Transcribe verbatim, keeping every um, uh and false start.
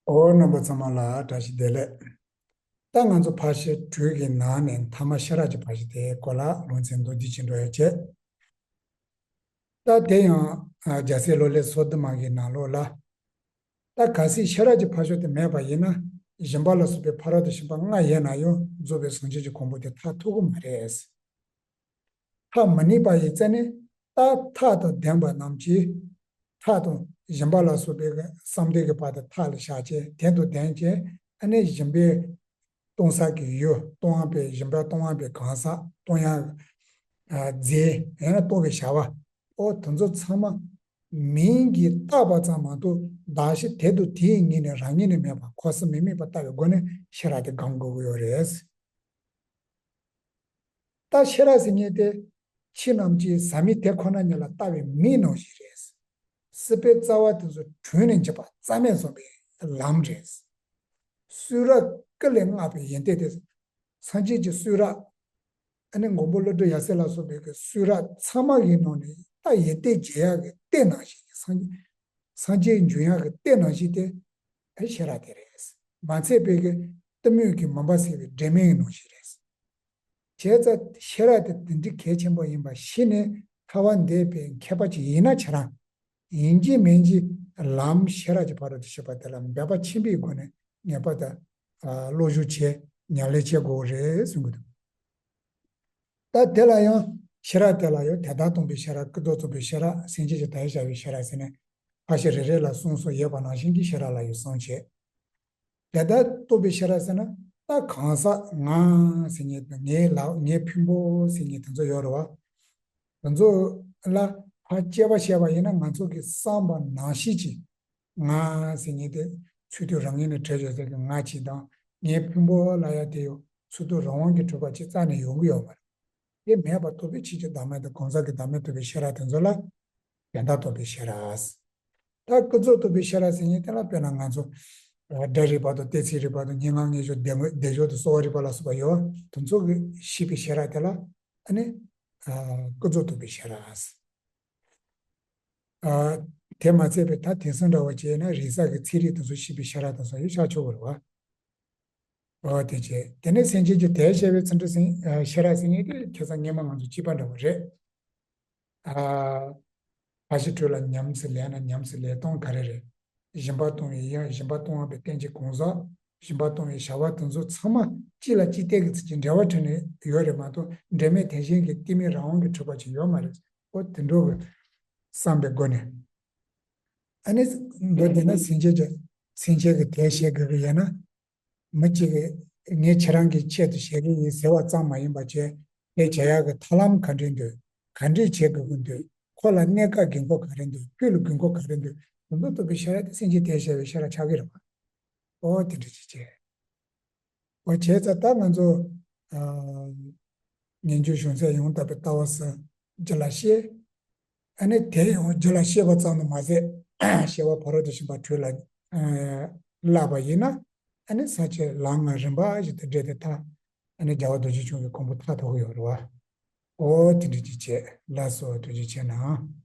ཨོ། རྣམ་པ་ཚང་མ་ལ་བཀྲ་ཤིས་བདེ་ལེགས། ད་ང་ཚོ་ཕར་ཕྱིན་དྲུག་གི་ནང་ནས་ཐ་མ་ཤེས་རབ་ཀྱི་ཕར་ཕྱིན་དེའི་སྐོར་ལ་ལུང་ཚན་མདོར་བསྡུས་ཅིག་འགྲོ་ཡ་བྱེད། ད་དེ་ཡང་རྒྱལ་སྲས་བློ་ལྡན་སོ་བདུན་མ་གི་ནང་ལོགས་ལ། ད་གལ་སྲིད་ཤེས་རབ་ཀྱི་ཕར་ཕྱོགས་དེ་མེད་པ་ཡིན་ན། སྦྱིན་པ་ལ་སོགས་པའི་ཕ་རོལ་ཏུ་ཕྱིན་པ་ལྔ་ཡོད་ན་ཡང་རྫོགས་པའི་སངས་རྒྱས་ཀྱི་གོ་འཕང་དེ་ཐོབ་ཐུབ་ཀྱི་མ་རེད། ཐོབ་མི་ནུས་པ་ཡི་རྩ་ནས། ད་ཐབས་དང་ལྡན་པ་རྣམས་ཀྱིས། ཐབས་དང་སྦྱིན་པ་ལ་སོགས་པའི་བསམ་གཏན་གྱི་བར་དུ་ཐབས་ལ་བཞག་བྱས། དེ་དང་ལྡན་བྱས། ཨ་ནི་སྦྱིན་པའི་གཏོང་ས་གི་ཡུལ། གཏོང་བ་པའི་སྦྱིན་པ་གཏོང་བ་པའི་གང་ཟག་གཏོང་ཡ། ཨ། རྫས། ཡང་ན་གཏོང་བའི་བྱ་བ། ཨོ། དེ་ཚོ་ཚང་མ་མིང་གིས་བཏགས་པ་ཙམ་མ་གཏོགས། གདགས་གཞི་དེ་དང་དེའི་ངོས་ནས་རང་ངོས་ནས་མེད་པ། གོ་ས་མི་དམིགས་པ་ལྟ་བའི་སྒོ་ནས་ཤེས་རབ་དེ་སྒོམ་དགོས་ཀྱི་ཡོད་རེད། ད་ཤེས་རབ་ཟེར་མཁན་དེ། ཁྱེད་རྣམས་ཀྱིས་ཟབ་མོ་དེ་ཁོ་ན་ཉིད་ལ་ལྟ་བའི་མིག་ནང་བཞིན་རེད། སྲིད་པའི་རྩ་བ་དེ་ཚོ་དྲུངས་ནས་འཇིབ་པ་རྩ་མེད་བཟོ་བའི་ལམ་རེད། གསུང་རབ་ཀུན་ལས་བསྔགས་པའི་ཡོན་ཏན་དེ། སངས་རྒྱས་ཀྱི་གསུང་རབ། ཨ་ནི་མགོན་པོ་ཀླུ་སྒྲུབ་ཡབ་སྲས་ལ་སོགས་པའི་གི་གསུང་རབ་ཚང་མ་གི་ནང་ནས། ད་ཡོན་ཏན་རྒྱས་ཡག་གི་གཏེར་ནང་བཞིན་གྱི། སངས་རྒྱས། སངས་རྒྱས་འབྱུང་ཡག་གི་གཏེར་ནང་བཞིན་དེ། ཨ། ཤེས་རབ་དེ་རེད། མ་ཚད་པའི་གི་གཏི་མུག་གི་མུན་པ་སེལ་བའི་སྒྲོན་མེ་གི་ནང་བཞིན་རེད། བྱས་ཙང་ཤེས་རབ་དེ་དེ་འདྲའི་གལ་ཆེན་པོ་ཡིན་པ་ཤེས་ནས་ཐར་བར་འདོད་པའི་མཁས་པ་ཅིག་ཡིན་ན། ཁྱེད་རང་ཡིན་གཅིག་མིན་གཅིག་ལམ་ཤེས་རབ་ཀྱི་ཕ་རོལ་ཏུ་ཕྱིན་པ་དེ་ལ་འབད་པ་ཆེན་པོའི་སྒོ་ནས་ངེས་པར་དུ། ཨ། བློ་སྦྱོང་བྱེད། ཉམས་ལེན་བྱེད་དགོས་རེད་གསུང་གི་འདུག་ད་དེ་ལ་ཡང་ཤེས་རབ་དེ་ལ་ཡང་དོན་དམ་རྟོགས་པའི་ཤེས་རབ། ཀུན་རྫོབ་རྟོགས་པའི་ཤེས་རབ། སེམས་ཅན་གྱི་དོན་བྱ་བའི་ཤེས་རབ་ཟེར་ནས། ཕར་ཕྱིན་རེ་རེ་ལ་གསུམ་གསུམ་ཡོད་པ་ནང་བཞིན་གྱི་ཤེས་རབ་ལ་ཡང་གསུམ་བྱས། དོན་དམ་རྟོགས་པའི་ཤེས་རབ་ཟེར་ན། ད་གང་ཟག་ང་ཟེར་མཁན་དང་། ངའི་ལག་ངའི་ཕུང་པོ་ཟེར་མཁན་དེ་ཚོ་ཡོད་རེད་བ། དེ་ཚོ་ལ་ཕར་དཔྱད་པ་བྱས་པ་ཡིན་ན། ང་ཚོ་གི་བསམ་པ་ནང་བཞིན་གྱི་ང་ཟེར་མཁན་དེ་ཚུར་དུ་རང་ངོས་ནས་གྲུབ་ཡོད་ཟེར་གི་ང་ཅིག་དང་། ངའི་ཕུང་པོ་ལབ་ཡ་དེ་ཡང་ཚུར་དུ་རང་དབང་གིས་གྲུབ་པ་ཅིག་རྩ་ནས་ཡོང་གི་ཡོད་མ་རེད། དེ་མེད་པར་རྟོགས་པའི་ཆོས་ཀྱི་བདག་མེད་དང་། གང་ཟག་གི་བདག་མེད་རྟོགས་པའི་ཤེས་རབ་དེ་ཚོ་ལ་དོན་དམ་རྟོགས་པའི་ཤེས་རབ། ད་ཀུན་རྫོབ་རྟོགས་པའི་ཤེས་རབ་ཟེར་མཁན་དེ་ལ། དཔེར་ན་ང་ཚོ་སྒྲ་རིག་པ་དང་། གཏན་ཚིགས་རིག་པ་དང་། སྙན་ངག་སྙན་ཞུ། བདེ་མོ་བདེ་སྦྱོར་དང་། གསོ་བ་རིག་པ་ལ་སོགས་པ་ཡོད། དེ་ཚོ་གི་ཤེས་པའི་ཤེས་རབ་དེ་ལ། ཨ་ནི། ཨ། ཀུན་རྫོབ་རྟོགས་པའི་ཤེས་རབ། ཨ། དེ་མ་ཚད་པའི། ད་དེང་སང་འདྲ་བ་བྱས་ན་རིག་གསར་གྱི་ཚན་རིག་དེ་ཚོ་ཤེས་པའི་ཤེས་རབ་དེ་ཚོ་ཡང་ཆགས་ཆོག་གི་རེད་བ། འོ། དེ་བྱས། དེ་ནས་སེམས་ཅན་གྱི་དོན་བྱ་བའི་ཚུལ་ཁྲིམས་ཟེར། ཨ། ཤེས་རབ་ཟེར་མཁན་དེ་ཁ་སང་སྔོན་མ་ང་ཚོ་བྱས་པ་འདྲ་བོ་རེད། ཨ། ཕར་ཕྱིན་དྲུག་ལ་ཉམས་སུ་ལེན་ན། ཉམས་སུ་ལེན་སྟངས་ག་རེ་རེད། སྦྱིན་པ་གཏོང་བའི་ཡུལ། སྦྱིན་པ་གཏོང་བ་པའི་རྟེན་གྱི་གང་ཟག་སྦྱིན་པ་གཏོང་བའི་བྱ་བ་དེ་ཚོ་ཚང་མ་གཅིག་ལ་གཅིག་བརྟེན་གྱི་ཚུལ་གྱིས་འབྲེལ་བ་བྲལ་ནས་ཡོད་རེད་མ་གཏོགས། འབྲེལ་མེད་དེ་བཞིན་གྱི་གཏི་མུག་རང་དབང་གིས་གྲུབ་པ་ཅིག་ཡོད་མ་རེད། འོ། དེ་འདྲ་གི་བསམ་པའི་སྒོ་ནས། ཨ་ནི་མདོར་བསྡུས་ན་སེམས་ཅན་གྱི། སེམས་ཅན་གྱི་དོན་བྱེད་དགོས་ཀྱི་ཡོད་ན། མི་གཅིག་གིས་ངས་ཁྱེད་རང་གི་ཆེད་དུ་བྱེད་ཀྱི་ཡིན་ཟེར་བ་ཙམ་མ་ཡིན་པ་བྱས། དེ་བྱེད་ཡག་གི་ཐབས་ལམ་ག་འདྲས་འདུག་ག་འདྲས་བྱེད་དགོས་ཀྱི་འདུག་ཁོ་ལ་གནད་འགག་དགོས་མཁོ་ག་རེ་འདུག་ཁྱོད་ལ་དགོས་མཁོ་ག་རེ་འདུག་དེ་ཚོ་རྟོགས་པའི་ཤེས་རབ་དེ་སེམས་ཅན་དོན་བྱ་བའི་ཤེས་རབ་ཆགས་ཀྱི་རེད་པ། ཨོ། དེ་འདྲ་ཅིག་བྱས། ཨོ། བྱས་ཙང་ད་ང་ཚོ། ཨ། ངེས་འབྱུང་གཞུང་ཚད་ཡང་དག་པའི་ལྟ་བ་ཟེར། རྒྱུད་ལ་སྐྱེས། ཨ་ནི་དེ་ཡང་རྒྱུད་ལ་སྐྱེས་པ་ཙམ་དུ་མ་ཟད། སྐྱེ་བ་ཕ་རོལ་ཏུ་ཕྱིན་པ་དྲུག་ལ། ཨ། བསླབས་པ་ཡིན་ན། ཨ་ནི་ས་བཅད་ལམ་ལྔ་རིམ་པ་བཞིན་དུ་བགྲོད་དེ། ད་ཨ་ནི་རྒྱལ་བ་རྡོ་རྗེ་འཆང་གི་གོ་འཕང་ཐོབ་ཐུབ་ཀྱི་ཡོད་རེད་བ། ཨོ། དེ་འདྲ་ཅིག་བྱས། ལགས་སོ། ཐུགས་རྗེ་ཆེ་གནང་།